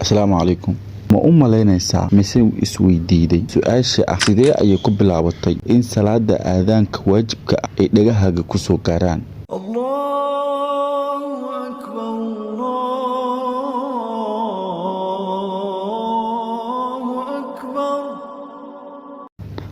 Asalaamu calaykum. Ma u malaynaysaa mise isweydiiday su-aasha ah, sidee ayay ku bilaabatay in salaada aadaanka waajibka ah ay dhagahaaga ku soo gaaraan? الله أكبر، الله أكبر.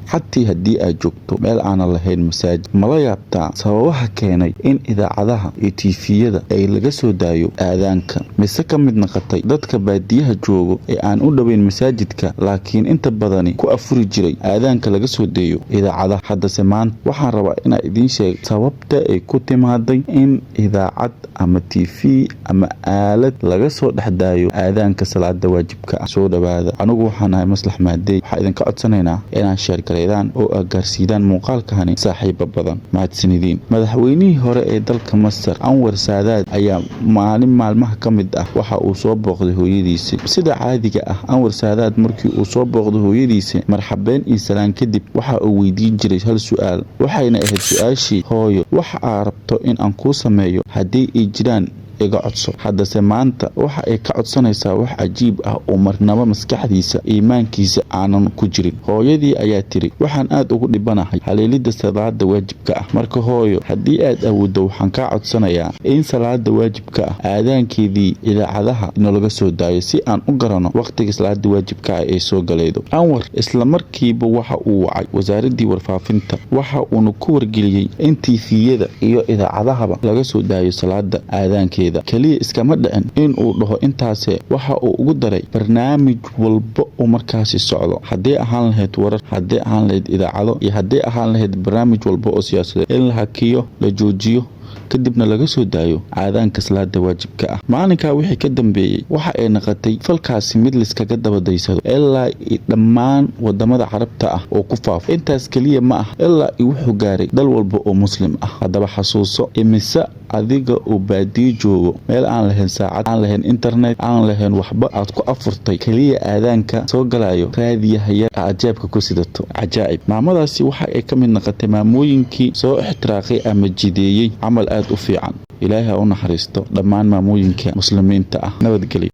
Xatii haddii aad joogto meel aanan lahayn masaajid, mala yaabtaa sababaha keenay in idaacadaha iyo TV-yada ay laga soo daayo aadaanka? Mise ka mid noqotay dadka baadiyaha joogo ee aan u dhoweyn masaajidka, laakiin inta badani ku afuri jiray aadaanka laga soo deeyo idaacadaha? Haddase maanta waxaan rabaa inaan idiin sheego sababta ay ku timaaday in idaacad ama TV ama aalad laga soo dhex daayo aadaanka salaada waajibka ah. Soo dhawaada, anigu waxaan ahay Maslax Maadey. Waxaa idinka codsanaynaa inaad share gareydaan oo aad gaarsiidaan muuqaalkani saaxiiba badan. Mahadsanidin. Madaxweynihii hore ee dalka Masar, Anwar Saadaad, ayaa maalin maalmaha ka mid ah waxa uu soo booqday hooyadiisi. Sida caadiga ah, Anwar Saadaad markii uu soo booqday hooyadiisi, marxabeen iyo salaan kadib, waxa uu weydiin jiray hal su-aal. Waxayna ahayd su-aashii: "Hooyo, waxa aa rabto in aan kuu sameeyo haddii ay jiraan, iga codso." Haddase maanta waxa ay ka codsanaysaa wax cajiib ah oo marnaba maskaxdiisa, iimaankiisa aanan ku jirin. Hooyadii ayaa tiri: "Waxaan aad ugu dhibanahay haleelidda salaada waajibka ah. Marka hooyo, haddii aad awooddo, waxaan kaa codsanayaa in salaada waajibka ah aadaankeedii idaacadaha nalaga soo daayo, si aan u garano wakhtiga salaada waajibka ah ee soo galaydo." Anwar isla markiiba waxa uu wacay wasaaraddii warfaafinta, waxa uuna ku wargeliyey in TV-yada iyo idaacadahaba laga soo daayo salaada aadaankeeda. Keliya iskama dhicin in uu dhaho intaase, waxa uu ugu daray barnaamij walba uu markaasi socdo, haddii ahaan lahayd warar, haddii ahaan lahayd idaacado iyo haddii ahaan lahayd barnaamij walba oo siyaasadeed, in la hakiyo, la joojiyo, kadibna laga soo daayo aadaanka salaada waajibka ah. Maalinkaa wixii ka dambeeyey, waxa ay noqotay falkaasi mid liskaga dabadaysado ilaa dhammaan wadamada Carabta ah oo ku faafo. Intaas keliya ma ah, ilaa wuxuu gaaray dal walba oo Muslim ah. Haddaba xasuuso, imise adiga oo baadiyo joogo, meel aan lahayn saacad, aan lahayn internet, aan lahayn waxba, aad ku afurtay keliya aadaanka soo galayo raadiyaha yar aad jeebka ku sidato? Cajaa'ib! Maamadaasi waxa ay ka mid noqotay maamooyinkii soo ixtiraaqay ama jideeyey camal aad u fiican. Ilaahay ha u naxariisto dhammaan maamooyinka Muslimiinta ah. Nabadgelyo.